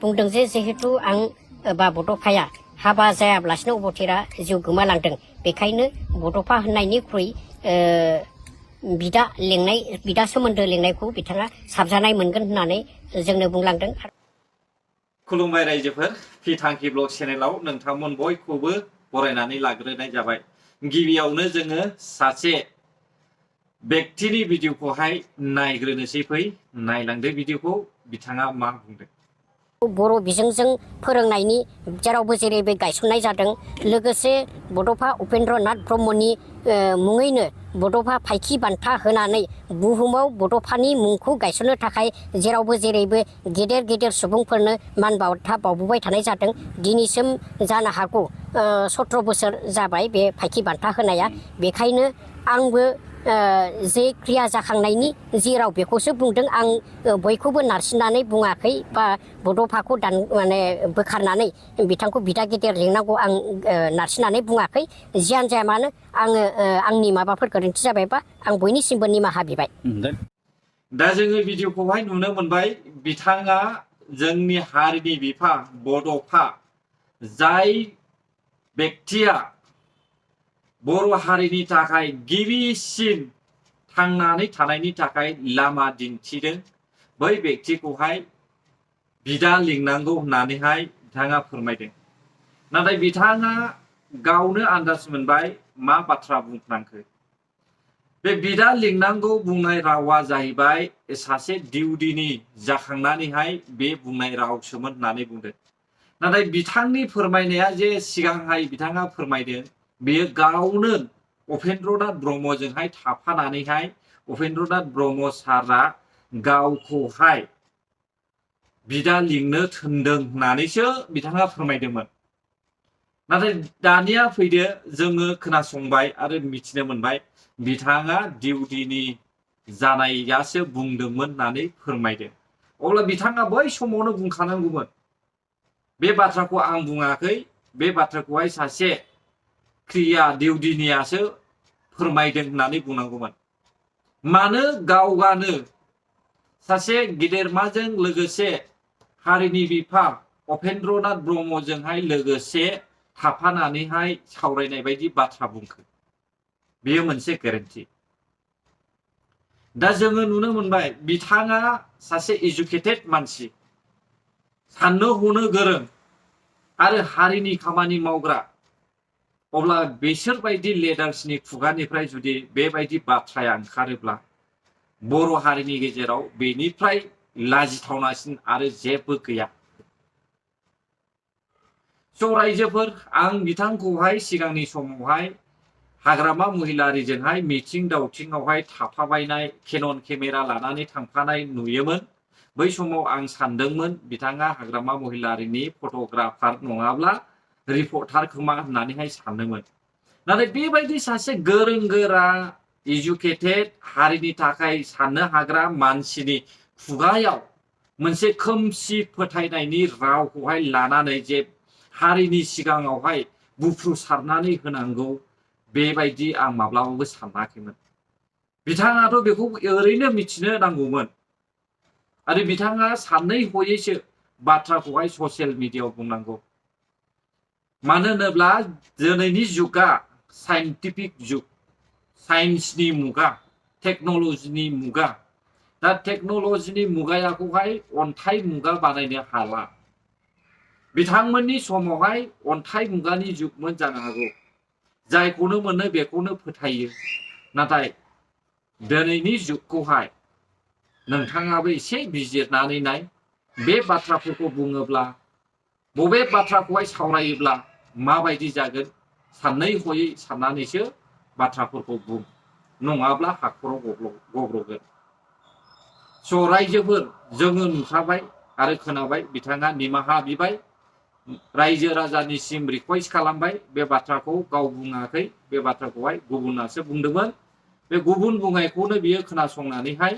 बुंदों जे जिहेतु आं बा बड'फाया हाबा जायाब्लासिनो अबथिरा जिउ गोमालांदों बेखायनो बड'फा होननायनिख्रुइ बिदा सोमोन्दो लेंनायखौ बिथाङा साबजानाय मोनगोन होननानै जोंनो बुंलांदों। खुलुमबाय रायजोफोर, पि थांखि ब्लग चेनेलाव नोंथांमोन बयखौबो बरायनानै लाग्रोनाय जाबाय। गिबियावनो जोङो सासे व्यक्तिनि भिडिअखौहाय नायग्रोनोसै फै, नायलांदो भिडिअखौ, बिथाङा मा बुंदों। बर' बिजोंजों फोरोंनायनि जेरावबो जेरैबो गायसननाय जादों। लोगोसे बड'फा उपेन्द्र नाथ ब्रह्मनि मुङैनो बड'फा फायखि बान्था होनानै बुहुमाव बड'फानि मुंखौ गायसननो थाखाय जेरावबो जेरैबो गेदेर गेदेर सुबुंफोरनो मान बावथा बावबोबाय थानाय जादों। दिनैसिम जानो हागौ 17 बोसोर जाबाय बे फायखि बान्था होनाया। बेखायनो आंबो जे क्रिया जाखांनायनि जि राव बेखौसो बुंदों। आं बयखौबो नारसिननानै बुङाखै बा बड'फाखौ माने बोखारनानै बिथांखौ बिदा गेदेर लिंनांगौ आं नारसिननानै बुङाखै। जियानो जाया मानो आङो आंनि माबाफोर गोरोन्थि जाबायबा आं बयनिसिमबो निमाहा बिबाय। दा जोङो भिडिअखौहाय नुनो मोनबाय, बिथाङा जोंनि हारिनि बिफा बड'फा जाय व्यक्तिया बर' हारिनि थाखाय गिबिसिन थांनानै थानायनि थाखाय लामा दिन्थिदों, बै व्यक्तिखौहाय बिदा लिंनांगौ होननानैहाय बिथाङा फोरमायदों। नाथाय बिथाङा गावनो आन्दाज मोनबाय मा बाथ्रा बुंफ्लांखो। बे बिदा लिंनांगौ बुंनाय रावा जाहैबाय सासे दिउदिनि जाखांनानैहाय बे बुंनाय रावसोमोन होननानै बुंदों। नाथाय बिथांनि फोरमायनाया जे सिगांहाय बिथाङा फोरमायदों, बेयो गावनो उपेन्द्रनाथ ब्रह्मजोंहाय थाफानानैहाय उपेन्द्रनाथ ब्रह्म सारा गावखौहाय बिदा लिंनो थिनदों होननानैसो बिथाङा फोरमायदोंमोन। नाथाय दानिया फैदो, जोङो खोनासंबाय आरो मिथिनो मोनबाय बिथाङा दिउदिनि जानायासो बुंदोंमोन होननानै फोरमायदों। अब्ला बिथाङा बै समावनो बुंखानांगौमोन, बे बाथ्राखौ आं बुङाखै, बे बाथ्राखौहाय सासे क्रिया दिउदिनियासो फोरमायदों होननानै बुंनांगौमोन। मानो गावगानो सासे गेदेरमाजों लोगोसे हारिनि बिफा उपेन्द्रनाथ ब्रह्मजोंहाय लोगोसे थाफानानैहाय सावरायनाय बायदि बाथ्रा बुंखो, बेयो मोनसे गोरोन्थि। दा जोङो नुनो मोनबाय बिथाङा सासे इडुकेटेड मानसि, साननो हनो गोरों आरो हारिनि खामानि मावग्रा। अब्ला बिसोरबायदि लिडार्सनि खुगानिफ्राय जुदि बेबायदि बाथ्राया ओंखारोब्ला बर' हारिनि गेजेराव बेनिफ्राय लाजिथावनासिन आरो जेबो गैया। स' रायजोफोर, आं बिथांखौहाय सिगांनि समावहाय हाग्रामा महिलारिजोंहाय मिथिं दावथिङावहाय थाफाबायनाय, केनन केमेरा लानानै थांफानाय नुयोमोन। बै समाव आं सानदोंमोन बिथाङा हाग्रामा महिलारिनि फट'ग्राफार नङाब्ला रिपर्टार खोमा होननानैहाय सानदोंमोन। नाथाय बेबायदि सासे गोरों गोरा इडुकेटेड हारिनि थाखाय साननो हाग्रा मानसिनि खुगायाव मोनसे खोमसि फोथायनायनि रावखौहाय लानानै जे हारिनि सिगाङावहाय बुफ्रुसारनानै होनांगौ, बेबायदि आं माब्लाबाबो सानाखैमोन। बिथाङाथ' बेखौ ओरैनो मिथिनो नांगौमोन आरो बिथाङा सानै हयैसो बाथ्राखौहाय ससियेल मिडियायाव बुंनांगौ। मानो होनोब्ला दिनैनि जुगा साइन्टिफिक जुग, साइन्सनि मुगा, टेक्न'लजिनि मुगा। दा टेक्न'लजिनि मुगायाखौहाय अन्थाइ मुगा बानायनो हाला। बिथांमोननि समावहाय अन्थाइ मुगानि जुगमोन जानो हागौ, जायखौनो मोनो बेखौनो फोथायो। नाथाय दिनैनि जुगखौहाय नोंथाङाबो एसे बिजिरनानै नाय, बे बाथ्राफोरखौ बुङोब्ला, बबे बाथ्राखौहाय सावरायोब्ला माबायदि जागोन, साननै हयै साननानैसो बाथ्राफोरखौ बुं, नङाब्ला हाखराव गब्र'गोन। स' रायजोफोर, जोङो नुखाबाय आरो खोनाबाय, बिथाङा निमाहा बिबाय, रायजो राजानिसिम रिकुवेस्ट खालामबाय। बे बाथ्राखौ गाव बुङाखै, बे बाथ्राखौहाय गुबुनासो बुंदोंमोन। बे गुबुन बुंनायखौनो बियो खोनासंनानैहाय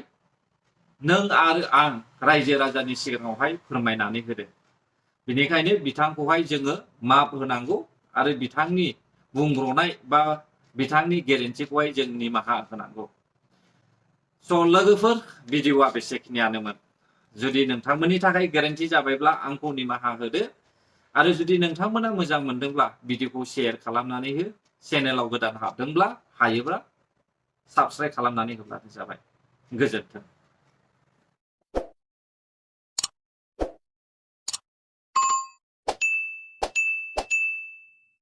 नों आरो आं रायजो राजानि सिगाङावहाय फोरमायनानै होदों। बेनिखायनो बिथांखौहाय जोङो माफ होनांगौ आरो बिथांनि बुंब्रनाय बा बिथांनि गेरेन्थिखौहाय जों निमाहा होनांगौ। स' लोगोफोर, भिडिअआ बेसेखिनियानोमोन। जुदि नोंथांमोननि थाखाय गोरोन्थि जाबायब्ला आंखौ निमाहा होदो आरो जुदि नोंथांमोना मोजां मोनदोंब्ला भिडिअखौ शेयार खालामनानै हो चेनेलाव गोदान हाबदोंब्ला हायोब्ला साबस्क्राइब खालामनानै होब्लानो जाबाय गोजोन्थों।